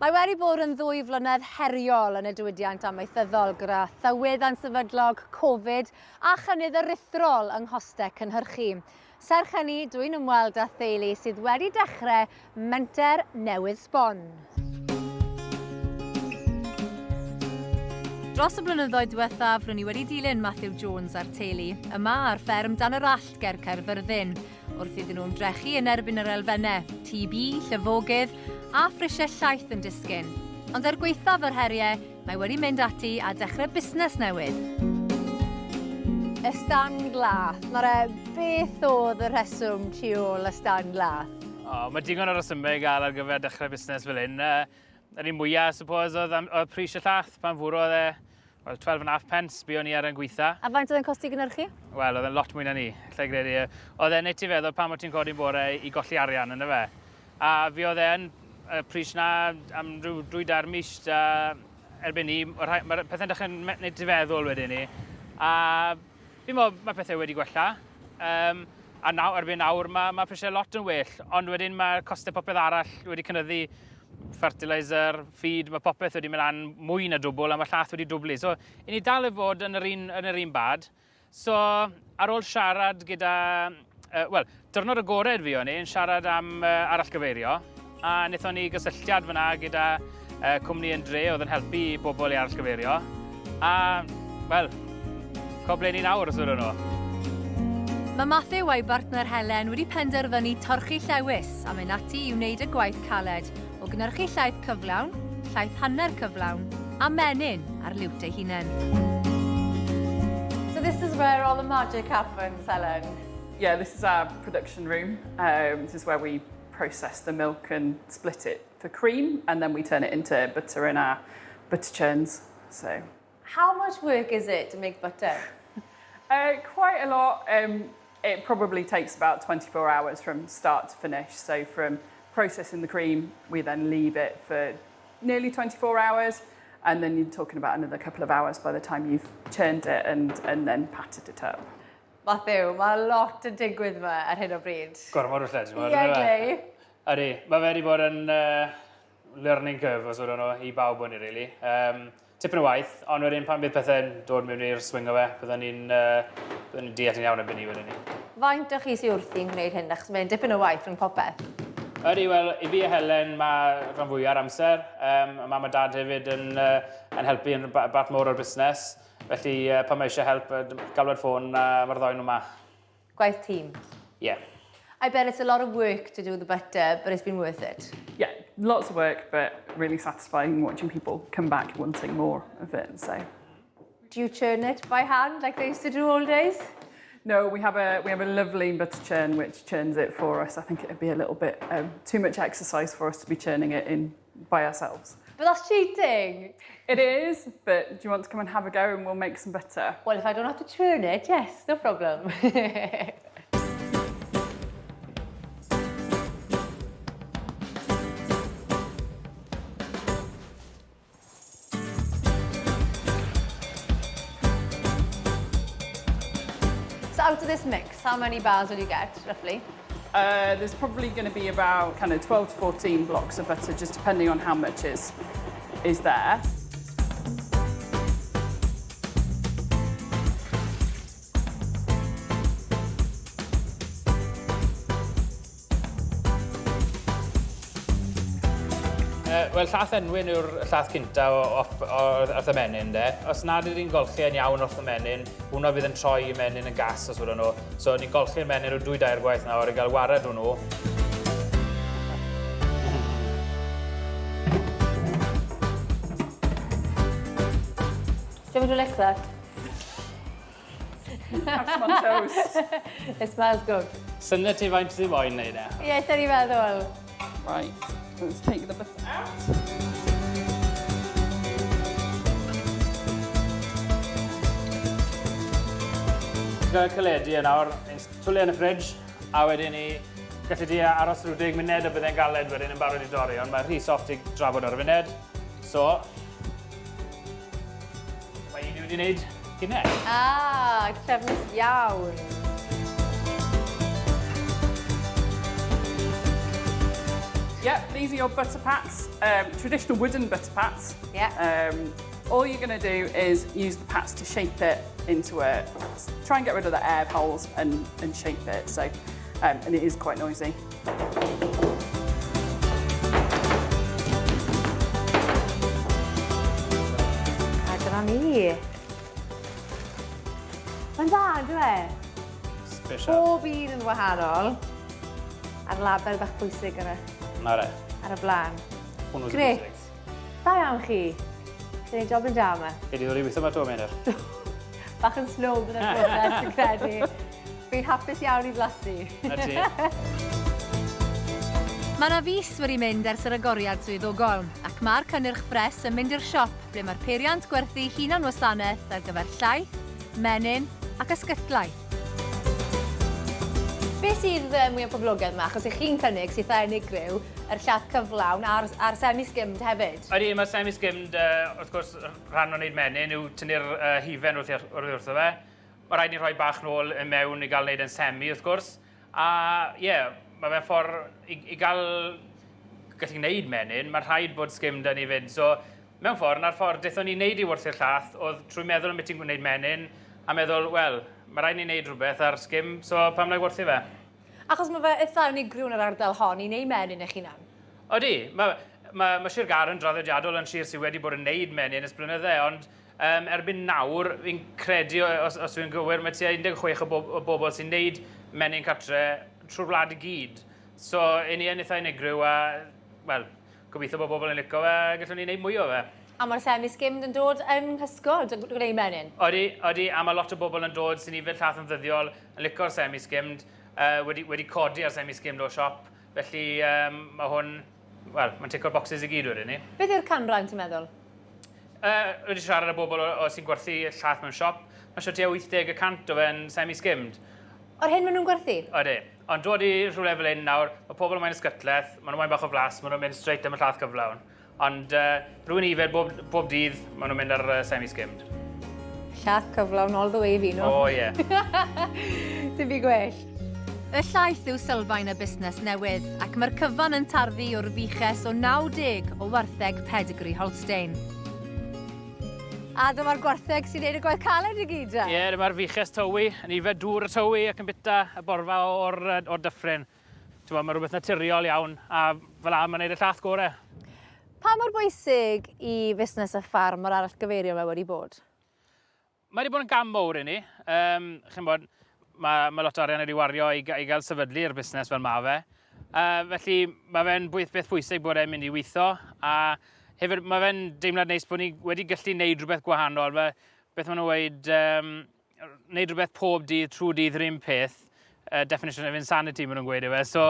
Mae wedi bod yn ddwy flynedd heriol yn y diwydiant amaethyddol gyda thywydd ansefydlog, Covid a chynnydd aruthrol yng nghostau cynhyrchu. Serch hynny, dw i'n ymweld â theulu sydd wedi dechrau menter newydd sbon. Dros y blynyddoedd diwethaf, rŷn ni wedi dilyn Matthew Jones a'r teulu, yma ar fferm Dan yr Allt ger Caerfyrddin. wrth iddyn nhw ymdrechu yn erbyn yr elfennau, TB, llifogydd a phrisiau llaeth yn disgyn. Ond er gwaethaf yr heriau, mae wedi mynd ati a dechrau busnes newydd. Y stand lath. Nawr e, beth oedd y rheswm tu ôl y stand lath? O, mae digon o resymau i gael ar gyfer dechrau busnes fel hyn. Yr un mwyaf, I suppose, oedd, oedd pris y llath pan fwrodd e Wel, 12 and a half pence, buon ni ar yn gweitha. A faint oedd e'n costi gynhyrchu? Wel, oedd e'n lot mwy na ni, lle gredu. Oedd e'n neud ti feddwl pam o't ti'n codi'n bore i golli arian, yna fe. A fi oedd e'n y pris na am rhyw dwy dair mis, a erbyn ni, mae'r pethau'n dechrau'n neud ti feddwl wedyn ni. A fi'n meddwl mae pethau wedi gwella. Um, a naw, erbyn nawr mae, mae prisiau lot yn well, ond wedyn mae costau popeth arall wedi cynyddu fertilizer, feed, mae popeth wedi mynd lan mwy na dwbl a mae llath wedi dwblu. So, i ni dal i fod yn yr un, yn yr un bad. So, ar ôl siarad gyda, uh, wel, dyrnod agored fi o'n i, yn siarad am uh, arallgyfeirio, a wnaethon ni gysylltiad fyna gyda uh, cwmni yn dre oedd yn helpu bobl i arallgyfeirio. A, wel, co ble ni nawr, os ydyn nhw. Mae Matthew a'i bartner Helen wedi penderfynu torchi llewys a mynd ati i wneud y gwaith caled o gynhyrchu llaeth cyflawn, llaeth hanner cyflawn a menyn ar liwt eu hunain. So this is where all the magic happens, Helen. Yeah, this is our production room. Um, this is where we process the milk and split it for cream, and then we turn it into butter in our butter churns. So. How much work is it to make butter? Uh, quite a lot. Um, it probably takes about 24 hours from start to finish. So from processing the cream, we then leave it for nearly 24 hours. And then you're talking about another couple of hours by the time you've churned it and, and then patted it up. Matthew, mae lot yn digwydd yma ar hyn o bryd. Gormod o lle, ti'n Ie, Glei. Ydy, mae fe wedi bod yn uh, learning curve, os ydyn nhw, i bawb o'n i, really. Um, tipyn o waith, ond wedyn pan bydd pethau'n dod mewn i'r swing o fe, byddwn ni'n uh, byddwn ni'n deall yn iawn erbyn ni wedyn ni. Faint o chi sydd wrthi'n gwneud hyn, achos mae'n dipyn o waith rhwng popeth? Ydy, wel, i fi a Helen mae rhan fwyaf o'r amser. Um, a mam a dad hefyd yn, uh, yn helpu yn bart mawr o'r busnes. Felly, uh, pan mae eisiau help, galwad ffôn a mae'r ddoi nhw ma. Gwaith tîm. Yeah. I bet it's a lot of work to do the butter, but it's been worth it. Yeah, lots of work, but really satisfying watching people come back wanting more of it. So. Do you churn it by hand like they used to do old days? No, we have a we have a lovely butter churn which churns it for us. I think it'd be a little bit um, too much exercise for us to be churning it in by ourselves. But that's cheating. It is, but do you want to come and have a go and we'll make some butter? Well, if I don't have to churn it, yes, no problem. So out of this mix, how many bars will you get, roughly? Uh, there's probably going to be about kind of 12 to 14 blocks of butter, just depending on how much is, is there. Wel, llath enwyn yw'r llath cynta o, o, o, wrth y menyn, de. Os nad ydyn ni'n golchi yn iawn wrth y menyn, hwnna fydd yn troi y menyn yn gas os ydyn nhw. So, ni'n golchi'r menyn rhyw dwy dair gwaith nawr i gael wared hwnnw. Do you want me to lick that? Have some on toast. It smells good. Syniad ti faint sydd moyn neud e? Ie, yeah, ni feddwl. Right, let's take the butter out. Gael caledu e nawr, twlu yn y fridge, a wedyn ni gallu di aros rhyw 10 munud a byddai'n galed wedyn yn barod i dorri, ond mae'n rhy soft i drafod ar y funud. So, Mae un wedi wneud gynne. Ah, trefnus iawn. Yep, these are your butter pats, traditional wooden butter pats. All you're going to do is use the pats to shape it into a, try and get rid of the air holes and shape it. So, and it is quite noisy. A dyna ni. Mae'n dda, yn dyw e? Special. Bob un yn wahanol. A'r label bach pwysig ar y, Na re. ar y blaen. Hwnnw sy'n Grêt. bwysig. Da iawn chi. Ti'n gwneud job yn da yma. Fi wedi dod i weithio yma to, Meinir. Bach yn slow byddai'r broses, fi'n credu. Fi'n hapus iawn i flasu. Na ti. Mae yna fis wedi mynd ers yr agoriad swyddogol, ac mae'r cynnyrch ffres yn mynd i'r siop ble mae'r peiriant gwerthu hunan wasanaeth ar gyfer llaeth, menyn ac ysgytlaeth. Be sydd mwyaf poblogaidd yma, achos ych chi'n cynnig sydd eitha unigryw, yr llaeth cyflawn a'r semi-skimmed hefyd? Ydy, mae semi-skimmed, wrth gwrs, rhan o'n wneud menyn yw tynnu'r hufen wrth wrtho fe. Mae rhaid ni rhoi bach nôl i mewn i gael wneud yn semi, wrth gwrs. A ie, yeah, mae fe'n ffordd i gael gallu gwneud menyn, mae rhaid bod skimmed yn ei fyd. So, mewn ffordd, na'r ffordd dethon ni wneud i werthu'r llath, oedd trwy meddwl am beth ti'n gwneud menyn, a meddwl, wel, mae rhaid ni wneud rhywbeth ar skim, so pam na i werthu fe? Achos mae fe eitha unigryw yn yr ardal hon i wneud menyn eich hunan. Odi, mae Sir Gâr yn draddodiadol yn sir sydd wedi bod yn neud menyn ers blynydde, ond erbyn nawr, fi'n credu, os dwi'n gywir, mae tua 16 o bobl sy'n neud menyn cartre trwy'r wlad i gyd. So, i ni yn eitha unigryw a, wel, gobeithio bod bobl yn licio fe, gallwn ni wneud mwy o fe. A mae'r semi-skimmed yn dod yng nghysgod yn gwneud menyn? Odi, a mae lot o bobl yn dod sy'n yfed llath yn ddyddiol, yn licio'r semi-skimmed, wedi codi ar semi-skimmed o'r siop, felly mae hwn, wel, mae'n tico'r boxes i gyd wedyn ni. Beth yw'r canran, ti'n meddwl? Wedi siarad â bobl o sy'n gwerthu llath mewn siop, mae sio tua 80% o fe'n semi-skimmed. O'r hyn maen nhw'n gwerthu? Odi. Ond dod i rhywle fel hyn nawr, mae pobl yn moyn ysgytlaeth, maen nhw'n moyn bach o flas, maen nhw'n mynd straight am y llath cyflawn. Ond rhywun ifed bob dydd, maen nhw'n mynd ar semi-skimmed. Llath cyflawn all the way fi nhw. O, ie. Dim byd gwell. Y llaeth yw sylfaen y busnes newydd, ac mae'r cyfan yn tarddu o'r fuches o 90 o wartheg pedigree Holstein. A dyma'r gwartheg sy'n neud y gwaith caled i gyd, Ie, yeah, dyma'r fuches Tywi, yn yfed dŵr y Tywi ac yn bita y borfa o'r dyffryn. Ti'n, mae rhywbeth naturiol iawn, a fel 'a mae'n neud y llath gore. Pa mor bwysig i fusnes y ffarm o'r arallgyfeirio mae wedi bod? Mae wedi bod yn gam mowr i ni. Chi'n bod, mae lot o arian wedi wario i gael sefydlu'r busnes fel ma fe. Felly mae fe'n beth bwysig bod e'n mynd i weithio a hefyd mae fe'n deimlad neis bod ni wedi gallu neud rhywbeth gwahanol. Fe, beth maen nhw'n weud, neud rhywbeth pob dydd, trwy dydd yr un peth, definition of insanity maen nhw'n gweud yw e. So,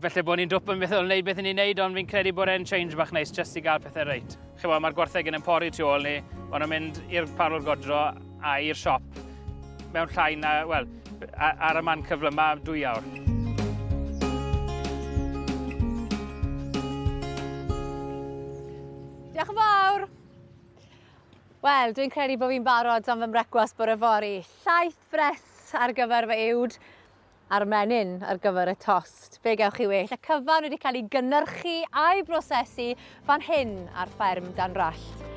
felly bod ni'n dwp yn meddwl wneud beth ni'n neud, ond fi'n credu bod e'n change bach neis just i gael pethau reit. Chymod, mae'r gwartheg yn pori tu ôl ni, maen nhw'n mynd i'r parlwr godro a i'r siop mewn llai na, wel, ar y man cyflyma 2 awr. Diolch yn fawr! Wel, dwi'n credu bod fi'n barod am fy mrecwast bore fory. Llaeth ffres ar gyfer fy uwd a'r menyn ar gyfer y tost. Be gewch chi well? Y cyfan wedi cael ei gynhyrchu a'i brosesu fan hyn ar fferm Dan Rallt.